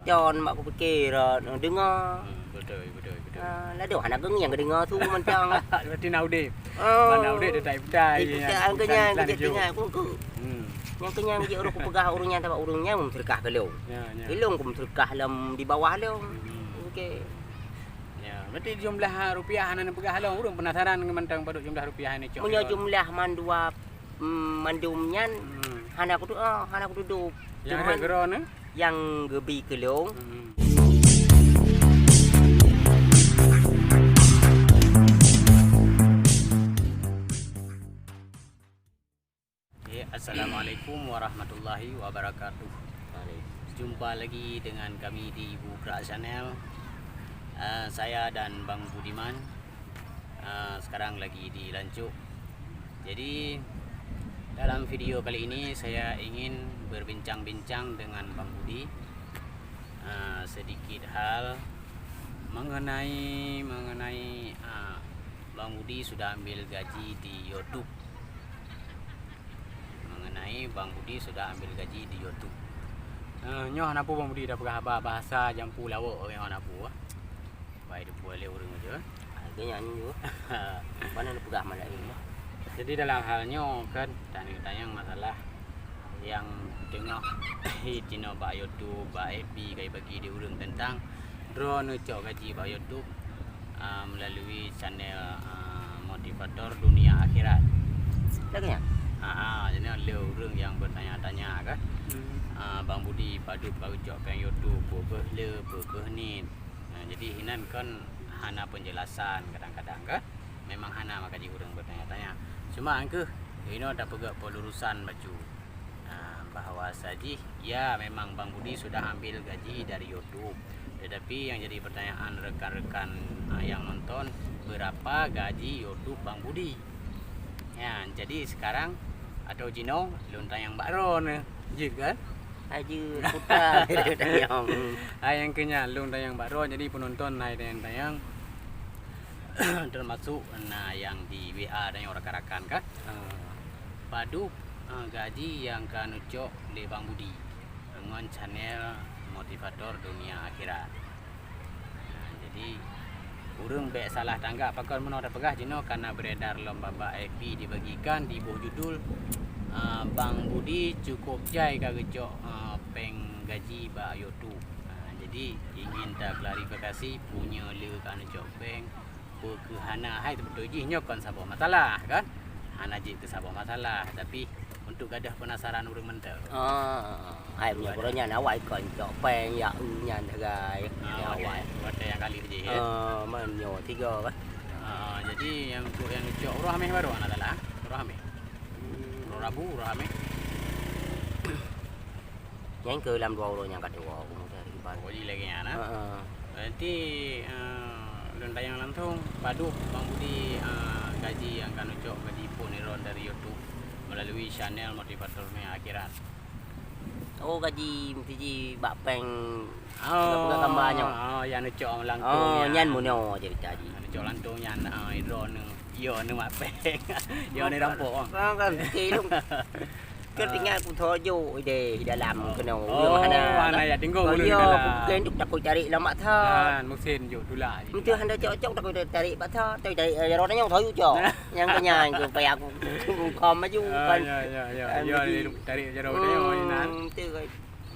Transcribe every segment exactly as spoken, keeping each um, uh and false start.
Con mak kupike rot deungoe. Hmm, beutôi, beutôi, beutôi. Ah, ladôm hana keungieng keudeungoe su mantong. Berarti na udép. Oh. Mana udép dia tak ikutai. Ikutai, ya, angkanya ikutai kita ikutai. Ingat aku ke. Hmm. Yang kenyang je urang kupeugah urang nyan, tabak urang nyan meuseudeukah keu lôn. Ya, ya. Keu lôn ku meuseudeukah lam di bawah lôn. Hmm. Okey. Ya, berarti jumlah rupiah hana neupeugah lôn, urang penasaran ngon mantong padum jumlah rupiah ini, Cok. Meunyoe jumlah mandua, mm, mandum nyan, hmm, hana kutu-, oh, hana kutudoe. Yang cuman ada keron, eh? Nyang geubi keu lôn. Hmm. Okey, assalamualaikum warahmatullahi wabarakatuh. Jumpa lagi dengan kami di Ibu Krak Channel. Eh, saya dan Bang Budiman. Eh, sekarang lagi di Lancok. Jadi, dalam video kali ini saya ingin berbincang-bincang dengan Bang Budi, eh, sedikit hal mengenai, mengenai, eh, Bang Budi sudah ambil gaji di YouTube. Mengenai Bang Budi sudah ambil gaji di YouTube. Eh, nyoe hana peue Bang Budi, tapeugah haba bahasa jampu lawok, nyoe hana peue. Bai dibuat lé ureueng aja. Lagèe nyan ju. Mana neupeugah malam nyoe? Jadi dalam hal nyoe kan, tanyong-tanyong masalah nyang teungoh jinoe bak YouTube, bak F B, ka bagi di ureueng tentang droeneuh cok gaji bak YouTube, ah, melalui channel, ah, Motivator Dunia Akhirat. Lagèe nyan? Ah, ah, jadi lé ureueng nyang bertanya-tanya kan. Hmm. Ah, Bang Budi padub ka geucok péng YouTube, peu kheueh le, peu kheueh nit. Nah, jadi hinan kan hana penjelasan kadang-kadang kan. Memang hana maka jih ureueng bertanya-tanya. Cuma engkeuh inoe tapeugah pelurusan bacut. Nah, bahwa sajih, ya, memang Bang Budi sudah ambil gaji dari YouTube. Tetapi yang jadi pertanyaan rekan-rekan, ah, yang nonton, berapa gaji YouTube Bang Budi? Ya, jadi sekarang atau jinoe lôn tanyong bak droeneuh. Jeuet kan? Hai jeuet, puta tanyong. Hai nyang keu nyan, lôn tanyong bak droe, jadi penonton hai tanyong-tanyong, termasuk na nyang di W A tanyong rakan-rakan kan. Ah. Padub, ah, gaji nyang ka neucok lé Bang Budi ngon channel Motivator Dunia Akhirat. Nah, jadi, ureueng bèk salah tanggap pakon meunoe tapeugah jinoe ka na beredar lom bak-bak F B dibagikan di boh judul, ah, Bang Budi cukup jai ka geucok, ah, péng gaji bak YouTube. Ah, jadi, ingin taklarifikasi, peue nyoe le ka neucok péng, peu kheueh hana, hai teubeutôi jih nyoe kon saboh masalah, kan? Hana jeuet keu saboh masalah, tapi untuk gadoh penasaran ureueng mantong. Ah, hai meunyoe uroe nyan awai kon cok péng jak eu nyan sagai. Ah, awai. Watèe nyang kali jih, ya? Ah, man nyoe tiga kan. Ah, jadi nyang untuk nyang neucok uroe Hamèh baru hana salah, uroe Hamèh. Hmm. Uroe Rabu, uroe Hamèh. Nyan keu lam dua uroe nyang ka tuwoe, aku meucari iban. Oh, jadi lagèe nyan, ah? Heeh. Berarti, eh, lôn tanyong langsung, padub Bang Budi, eh, gaji nyang ka neucok gaji phon droeneuh dari YouTube melalui channel Motivator Dunia Akhirat? Oh, gaji meusti jih bak péng. Oh, peugah kamba nyoe. Oh, nyang neucok langsung. Oh, nyan. Nyan meunoe cerita jih. Neucok langsung nyan, ah, droeneuh. Yo, neumat péng. Yo, neurampok, ah. Kan, kan, keu lôn. Kan tinggai kutho jok idéh di dalam keunoe. Oh, hana, hana jak tinggong di dalam. Yo, bukan tu takot tarik lam mata. Kan, mesin jok tulak. Beutôi hana cocok takot tarik mata, tarik, eh, jaroe nyoe tho cok. Nyang keunyan tu payah aku kom maju kan. Ya, ya, ya. Kan, yo, jadi tarik jaroe nyoe inan. Hmm, beutôi kan.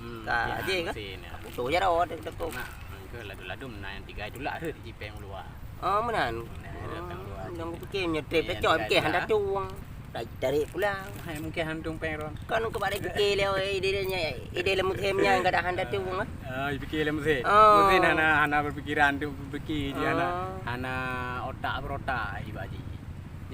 Hmm, ka, ya, jadi kan. Mesin, ya. Aku tu jaroe takot. Nah, ke ladum-ladum na nyang tiga tulak tu jipéng luwa. Oh, meunan. Nah, ada péng luwa. Nyang kupikir meunyoe trép dah cok, mungkin hana tueng. Tarik pulang. Hai, mungkin hana tueng péng ron. Kan keu bak dipikir lé, ide nya, ide lé musim nyan kadang hana tueng, ah. Ah, dipikir lé musim. Oh. Musim hana, hana berpikiran tu, berpikir dia hana, hana otak berotak, ibaji.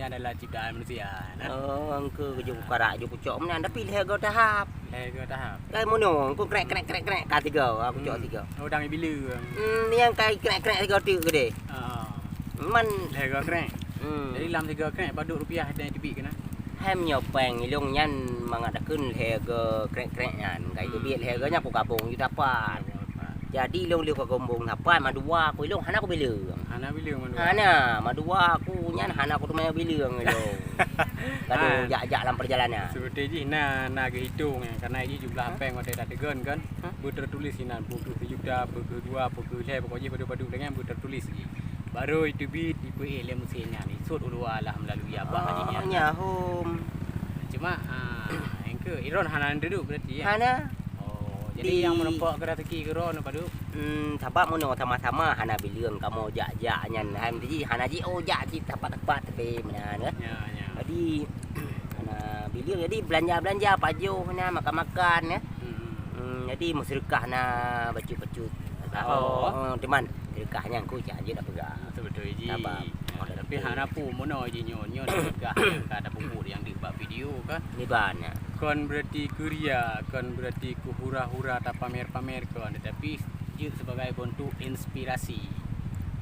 Nyan adalah ciptaan manusia, nah. Oh, engkau kejok karak jok kucok meunan, tapi lhèe go tahap. Lhèe go tahap. Kan mono, engkau krek, krek, krek, krek, ka tiga, aku cok tiga. Oh, dang bila. Hmm, yang kai krek, krek tiga tu gede. Ah. Man. Lhèe go krek. Hmm. Jadi lam tiga krek padum rupiah dan tebik kena. Hai meunyoe péng ilong nyan mangat takheun lhèe go krek-krek nyan. Kai teubiet lhèe go nyan ku gabong juta pat. Juta pat. Jadi lôn lheueh ka gombong sapat, mandua ku ilong hana ku bileueng. Hana bileueng mandua. Hana, mandua ku nyan hana ku teumé bileueng ilong. Gadoh jak-jak lam perjalanan. Seperti jih na, na geuhitong, eh, karena jih jumlah péng watèe tateugon kan, beutertulis inan, peu kheueh sejuta, peu kheueh dua, peu kheueh lhèe, pokok jih padub-padub lagèe nyan beutertulis jih. Baru iteubiet, ipeuék lé meusén nyan, isut u luwa lah meulalu abah jih nyan. Nya hom. Cuma, ah, engke Iron hana dudoe berarti, ya? Hana. Oh, jadi nyang meurumpok keu raseuki keu droeneuh padub? Hmm, sabab meunoe sama-sama hana bileueng kamoe jak-jak nyan. Hai, jadi hana ji, oh, jak cit teumpat-teumpat tapi meunan, kan? Ya, ya. Jadi, hana bileueng, jadi belanja-belanja, pajoh na, makan-makan, ya. Hmm. Hmm, jadi meuseudeukah na bacut-bacut. Oh. Eh, teuma seudeukah nyan ku jak jeuet na peugah. Betul-betul ji. Sabab. Ya, tapi hana peue meunoe ji nyoe, nyoe seudeukah nyang ka tapeubuet nyang di bak video kan. Di bak nyan. Kon berarti keu ria, kon berarti keu hura-hura tapamer-pamer kon, tetapi jeuet sebagai bentuk inspirasi,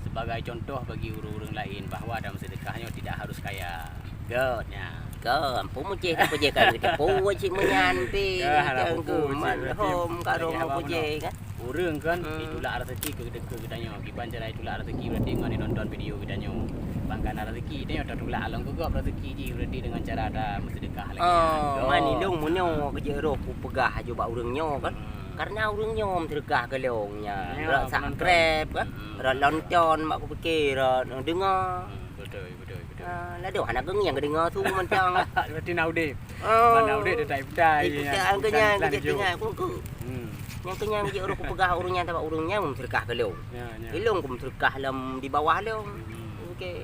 sebagai contoh bagi ureueng-ureueng laén bahwa dalam sedekah nyoe tidak harus kaya. Göt. Nya. Kon, peumucih tapeujih kan kita. Peue cit meunyan pi. Ya, hana peue-peue cit, berarti hom ka lagèe roh apa meupujih, kan? Ureueng kan, hmm, itulak rezeki keu, keu geutanyoe. Kiban cara itulak rezeki berarti ngon inonton video geutanyoe. Bang kana rezeki, tanyoe tatulak lom keu gob rezeki jih berarti dengan cara ta meuseudeukah lagèe nyan. Oh, man ilong meunyoe keu jeuet roh kupeugah aju bak ureueng nyoe kan. Hmm. Karena ureueng nyoe meuseudeukah keu lôn nyan. Ya, rot penonton. Subscribe kan. Hmm. Rot lonton mak kupike, rot deungoe. Hmm, betul, betul, betul. Ah, ladôm hana geungieng geudeungoe su mantong. Berarti na udép. Oh. Mana udép dia tak ikutai. Ikutai, ya, angka bukan nyan, iklan kejap hijau. Tengah, ku, ku. Hmm. Nyang kenyang jih ureueng kupeugah ureueng nyan, sabab ureueng nyan meuseudeukah keu lôn. Ya, ya. Ilong ku meuseudeukah lom di bawah lôn. Hmm. Okey.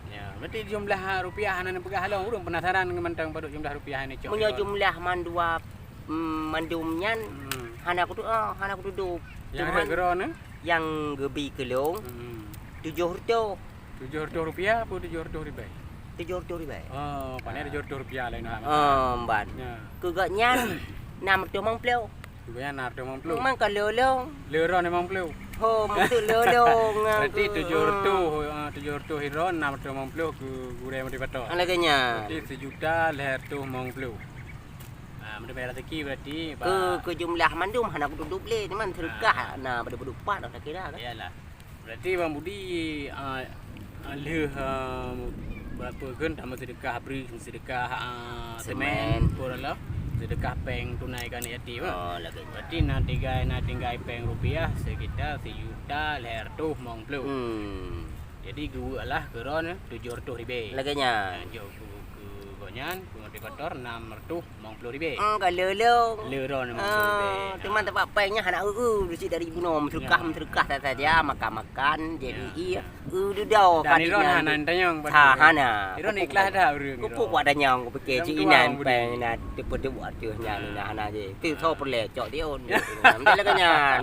Ya, berarti jumlah, ah, rupiah hana neupeugah lom, ureueng penasaran mantong padub jumlah rupiah nyang icok. Meunyoe jumlah mandua, mm, mandum nyan, hmm, hana kutu-, oh, hana kutudoe. Nyang cuman hareuga droeneuh? Nyang geubi keu lôn, hmm, tujoh reutôh. Tujoh reutôh rupiah apa tujoh reutôh ribèe? Tujoh reutôh ribèe. Oh, pane tujoh reutôh rupiah laén. Oh, ban. Ya. Keu gobnyan, nam reutôh limong ploh. Keu gobnyan nam reutôh limong ploh. Memang ka lôn. Lôn limong ploh. Ho, maksud lôn. Berarti tujoh reutôh, ah, tujoh reutôh Iron, nam reutôh limong ploh keu gurèe motivator. Ah, lagèe nyan. Berarti sejuta lhèe reutôh limong ploh. Ah, meunyoe raseuki berarti keu, keu jumlah mandum hana kutudoe lé, cuman seudeukah na padub-padub pat dah kira kan. Iyalah. Berarti Bang Budi, ah, ah, lheueh, ah, berapa kan, tambah seudeukah bri, seudeukah, ah, semen, semen, pun lah, seudeukah péng tunai keu aneuk yatim, kan? Oh, lagèe nyan. Berarti na tinggai, na tinggai péng rupiah sekitar sejuta lhèe reutôh limong ploh. Hmm. Jadi, geuweuek lah keu droeneuh tujoh reutôh ribèe. Lagèe nyan. Ah, jok keu, keu gobnyan, keu motivator nam reutôh limong ploh ribèe. Hmm, ka lôn. Lôn limong ploh ribèe. Ah, teuma teumpat péng nyan hana eu-eu, deusi dari bunoe, meuseudeukah, meuseudeukah saja, makan-makan, jadi iya, eu dudoe. Dan Iron hana tanyong pada ureueng. Hana. Iron ikhlas dah ureueng. Kupeugah tanyong, kupike cit inan péng na teupeuduek ateueh nyan, na hana jih. Tu soe peureulèe cok diôn. Lagèe nyan.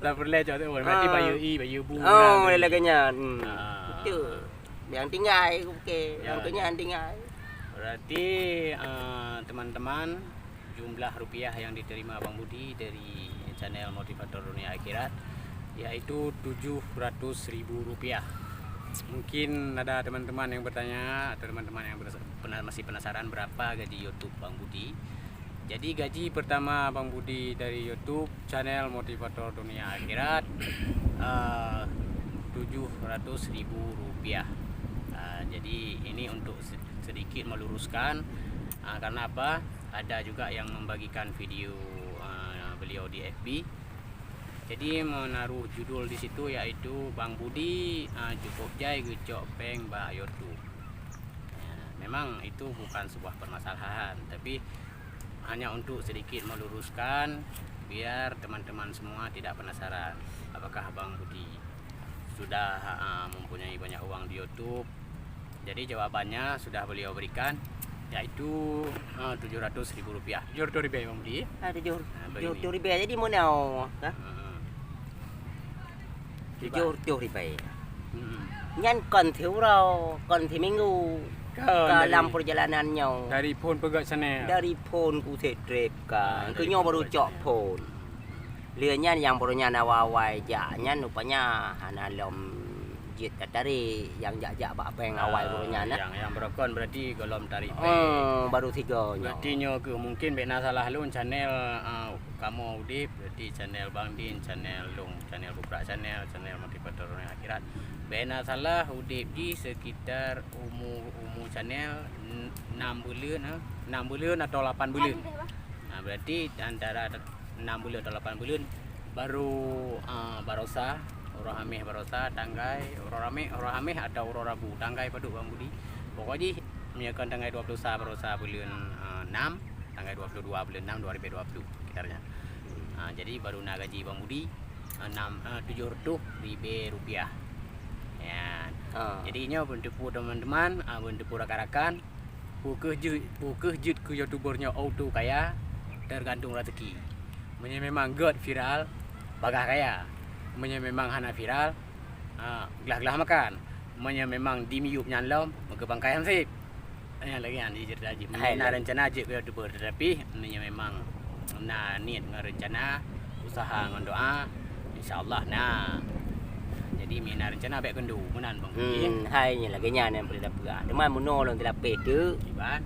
Soe peureulèe cok diôn. Berarti bayeue ie, bayeue bu. Oh, lagèe nyan. Hmm. Ah. Betul. Nyang tinggai, oke. Ya, nyang keunyan tinggai. Berarti, eh, teman-teman, jumlah rupiah yang diterima Bang Budi dari channel Motivator Dunia Akhirat, yaitu tujuh ratus ribu rupiah. Mungkin ada teman-teman yang bertanya atau teman-teman yang beras-, pena-, masih penasaran berapa gaji YouTube Bang Budi. Jadi, gaji pertama Bang Budi dari YouTube channel Motivator Dunia Akhirat, eh, tujuh ratus ribu rupiah. Eh, jadi, ini untuk se-, sedikit meluruskan, eh, karena apa? Ada juga yang membagikan video, eh, beliau di F B. Jadi, menaruh judul di situ, yaitu Bang Budi, eh, cukup jai geucok péng bak YouTube. Ya, memang itu bukan sebuah permasalahan, tapi hanya untuk sedikit meluruskan, biar teman-teman semua tidak penasaran apakah Bang Budi sudah, ah, mempunyai banyak uang di YouTube. Jadi, jawabannya sudah beliau berikan, yaitu, ah, tujuh ratus ribu rupiah. Tujuh ratus ribèe, Bang Budi. Ah, tujuh, ah, tujuh ratus ribèe. Jadi, meunoe, ha? Hmm. Tujoh reutôh ribèe. Hmm. Nyan kon siuroe, kon siminggu. Kon dalam perjalanan nyoe. Dari phon peugöt sana. Dari phon ku strip ka. Ah, dari phon peugöt sana. Keu nyoe baru cok phon. Lheueh nyan nyang baru nyan awai-awai jak nyan rupanya hana lom Jeuet tatarek nyang jak-jak bak bank awai uroe nyan, nah. Nyang, nyang beurokon berarti gohlom tarek bank. Oh, baru tiga nyoe. Berarti nyoe keuh mungkin bèk na salah lôn channel, ah, kamoe udép, berarti channel Bang Din, channel lôn, channel Bukrak Channel, channel Motivator Dunia Akhirat. Bèk na salah udép jih sekitar umu, umu channel n-, enam buleuen, ha? Enam buleuen atau lapan buleuen. Ha, berarti antara enam buleuen atau lapan buleuen baru, ah, barosa, uroe Hamèh barosa, tanggai, uroe Hamèh, uroe Hamèh atau uroe Rabu, tanggai padub Bang Budi. Pokok jih, meunyoe kon tanggai dua puluh sa barosa buleuen, ah, enam, tanggai dua puluh dua buleuen enam dua ribu dua puluh sekitarnya. Ah, jadi baru na gaji Bang Budi, ah, enam, ah, tujuh ratus ribu rupiah. Ya. Ah. Jadi nyoe beuneuteupeu teman-teman, ah, beuneuteupeu rakan-rakan, Peu kheueh jeuet, peu kheueh jeuet keu YouTuber nyoe auto kaya, teugantung raseuki. Meunyoe memang gèt viral, bagaih kaya. Meunyoe memang hana viral, ha, glah-glah makan. Meunyoe memang dimiyueb nyan lom, meukeubangkai han sép. Nyan lagèe nyan jih ceurita jih. Hai, meunyoe na lagèe rencana jeuet keu YouTuber, tetapi meunyoe memang na niet ngon rencana, usaha ngon doa, insya Allah na. Jadi, meunyoe na rencana bèk keundo, meunan Bang Budi. Hmm, hai nyan lagèe nyan nyang peurintah peugah. Teuma meunoe lôn teulapeh teuk. Iban?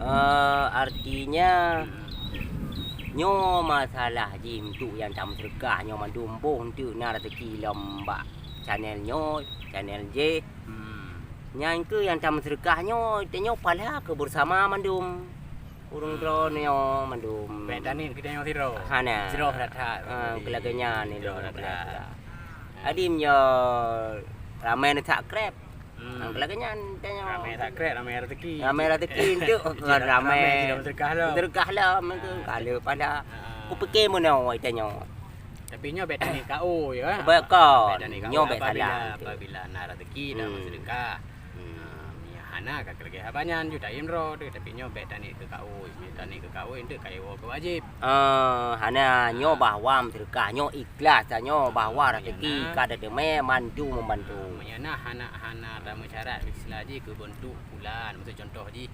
Eh, artinya, hmm, nyoe masalah jih untuk nyang tameuseudeukah nyoe mandum boh enteuk na raseuki lom bak channel nyoe, channel jih. Hmm. Nyan keuh nyang tameuseudeukah nyoe, tanyoe pahala keu beusama mandum. Ureueng droeneuh nyoe mandum. Bèk taniet geutanyoe sidroe. Hana. Sidroe that-that. Ha, keu lagèe nyan ni. Sidroe that-that. Adim nyoe ramè neusubscribe. Hmm. Ha, keu lagèe nyan tanyoe. Ramè subscribe, ramè rezeki. Ramè rezeki tu, ramè. Ramè, ramè, sedekah lom. Sedekah lom tu. Ha. Kalau pada, ha, kupikir meunoe tanyoe. Tapi nyoe bèk taniet K O ya. Bèk kon. Bèk taniet K O. Nyoe bèk salah. Apabila, apabila na rezeki, na, hmm, sedekah. Hmm. Ha, meunyoe hana ka keu lagèe haba nyan, ju taiem droe teuh, tapi nyoe bèk taniet keu K O, meunyoe taniet keu K O, enteuk ka iwoe keu wajéb. Eh, hana, nyoe bahwa meuseudeukah, nyoe ikhlas, nyoe bahwa rezeki ka teuteumé, mantu membantu. Meunyoe na hana, hana tameucarat istilah jih keu beuntuk pulan, miseu contoh jih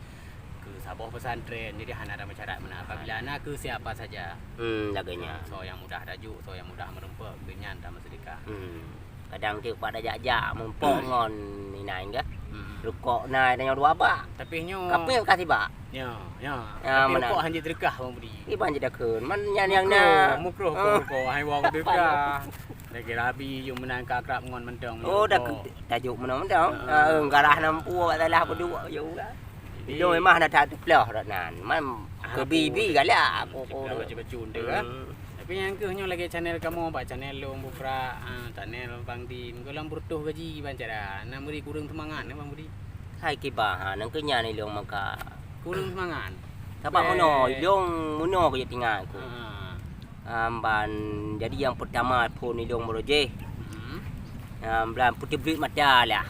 keu saboh pesantren, jadi hana tameucarat meunan. Apabila na keu siapa saja. Hmm, lagèe nyan. Soe nyang mudah tajok, soe nyang mudah meureumpok, keu nyan tameuseudeukah. Hmm. Kadang teuk pat tajak-jak meurumpok ngon inan kah. Hmm. Rukok na tanyoe dua bak. Tapi nyoe. Kape kasih bak. Ya, ya. Ya, tapi meunan. Rukok han jeuet teudeukah Bang Budi. Iban jeuet takheun. Man nyan nyang na. Mukroh, mukroh, ha, rukok. Hai wong teudeukah. Lagèe rabi, yum meunan ka akrab ngon mantong. Oh, dah tajok meunan mantong. Ha. Ha, garah nampu bak salah peuduek, ya udah. Jadi, ilôn memang hana that teupeuleuh rat nan. Man, ah, keu bi-bi galak, aku, aku. Baca-baca undang, ah. Hmm. Tapi nyang keuh nyoe lagèe channel kamoe, bak channel lôn Bukrak, ah, channel Bang Din. Gohlom peureutôh gaji ban cara. Nak bri kureueng seumangat, eh, Bang Budi. Hai kiban, ha, nang keu nyan ilôn maka. Kureueng seumangat. Sabab meunoe, ilôn meunoe keu tinggai aku. Ah. Am, ban, jadi nyang peurtama phôn ilôn baroe jih. Hmm. Am, blan puteubiet mata lah.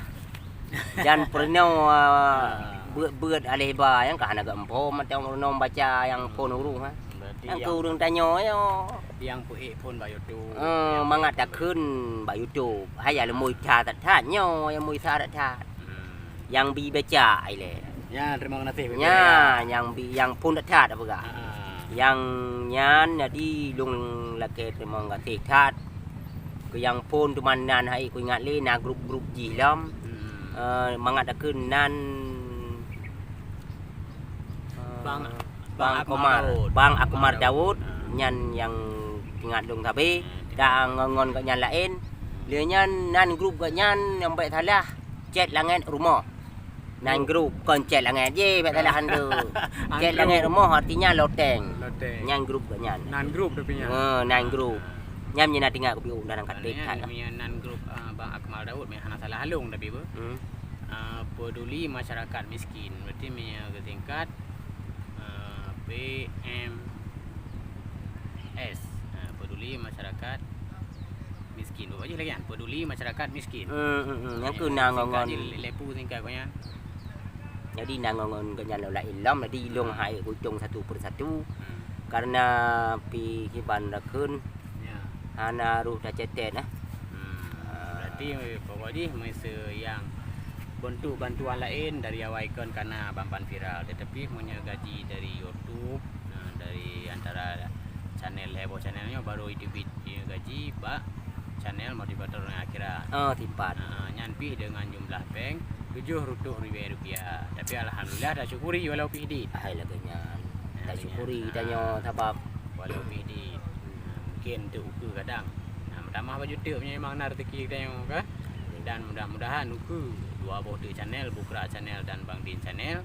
Dan peurunoe, ah, beuet-beuet aléh ba nyang ka hana geumpom mata peurunoe baca nyang phôn ureueng, ha. Berarti nyang keu ureueng tanyoe nyoe. Nyang peuék phôn bak YouTube. Eh, mangat takheun bak YouTube. Hai, ya, leumoi that-that nyoe, nyang moi that-that. Hmm. Nyang bi baca ilèe. Ya, terima kasih. Ya, nyang bi, nyang phôn that-that peugah. Ha. Nyang nyan jadi lôn lakèe terima kasih that. Keu nyang phôn teuma nan hai ku ingat lé na grup-grup jih lom. Hmm. Eh, mangat takheun nan, eh, Bang, Bang Akmal Daud. Bang Akmal Daud, ha, nyan nyang ingat lôn sabe. Ha, dan ngon, ngon gobnyan laén. Lé nyan nan grup gobnyan nyang bèk salah, Chat Langèt Rumoh. Nan grup, kon Chat Langèt jih, bèk salah han tu. Chat Langèt Rumoh artinya loteng. Loteng. Nyan grup gobnyan. Nan grup tapi nyan. Ha, nan grup. Nyan meunyo na teuingat kupiôh dalam katek that lah. Meunyo nan grup, ah, Bang Akmal Daud, meunyo hana salah lôn tapi beuh. Hmm. Ah, peduli masyarakat miskin. Berarti meunyo geusingkat, ah, P M S. Ah, peduli masyarakat miskin. Buka jih lagèe nyan, peduli masyarakat miskin. Hmm, hmm, hmm. Nyang keu na ngon, ngon. Lepu singkat gobnyan. Jadi na ngon, ngon gobnyan lom laén lom, jadi ilôn hai kutong satu persatu. Hmm. Karena pi kiban rakheun, ya, hana roh tacatet, nah. Hmm. Ah. Berarti pokok jih meuseu nyang bentuk bantuan laén dari awai kon kana ban-ban viral. Tetapi meunyo gaji dari YouTube, nah, dari antara channel, heboh channel nyoe baru iteubiet gaji bak channel Motivator Dunia Akhirat. Ah, tipat. Ah, nyan pih deungon jumlah péng tujoh reutôh ribèe rupiah. Tapi alhamdulillah, tasyukuri walau pih dit. Hai lagèe nyan. Hai lagèe Tasyukuri nyan. Tanyoe sabab walau pih dit. Mungkin teuk ukeue kadang. Nah, meutamah baju teuk meunyoe memang na rezeki tanyoe kan. Dan mudah-mudahan ukeue dua boh teuk channel, Bukra Channel dan Bang Din Channel,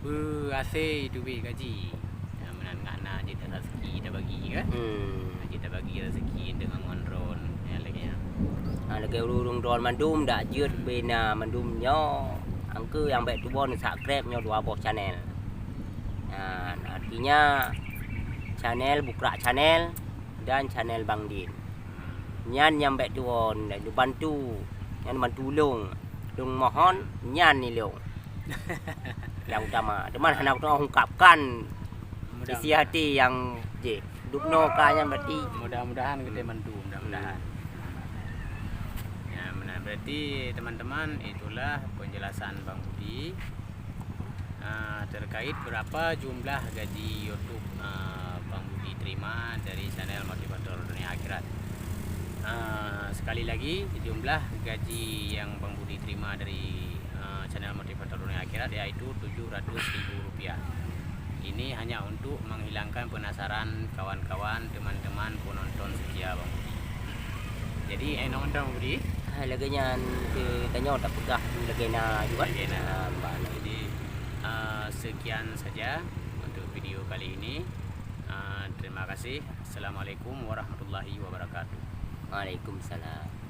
beuhase teubiet gaji. Nah, meunan ngat na jeuet raseuki tabagi kan. Hmm. Jeuet tabagi raseuki deungon ngon drone, ya, lagèe nyan. Ha, lagèe ureueng-ureueng drone mandum dak jeuet bina mandum nyoe. Angkeue nyang bèk tuwon subscribe nyoe dua boh channel. Nah, artinya channel Bukra Channel dan channel Bang Din. Nyan nyang bèk tuwon, dan dibantu, nyan bantu ulôn. Lôn mohon, nyan ilôn. Nyang utama. Cuman hana kuteungoh ungkapkan isi hati nyang jih. Dubnoe ka nyan berarti. Mudah-mudahan kita bantu, mudah-mudahan. Ya, benar. Berarti teman-teman, itulah penjelasan Bang Budi. Ah, terkait berapa jumlah gaji YouTube, ah, Bang Budi terima dari channel Motivator Dunia Akhirat. Ah, sekali lagi, jumlah gaji yang Bang Budi terima dari, ah, channel Motivator Dunia Akhirat yaitu tujuh ratus ribu rupiah. Ini hanya untuk menghilangkan penasaran kawan-kawan, teman-teman penonton setia Bang Budi. Jadi, eh, nonton Budi. Hai, lagèe nyan, ke tanyoe tapeugah lagèe na juga. Lagèe na. Ah, bah, jadi, ah, sekian saja untuk video kali ini. Ah, terima kasih. Assalamualaikum warahmatullahi wabarakatuh. Waalaikumsalam.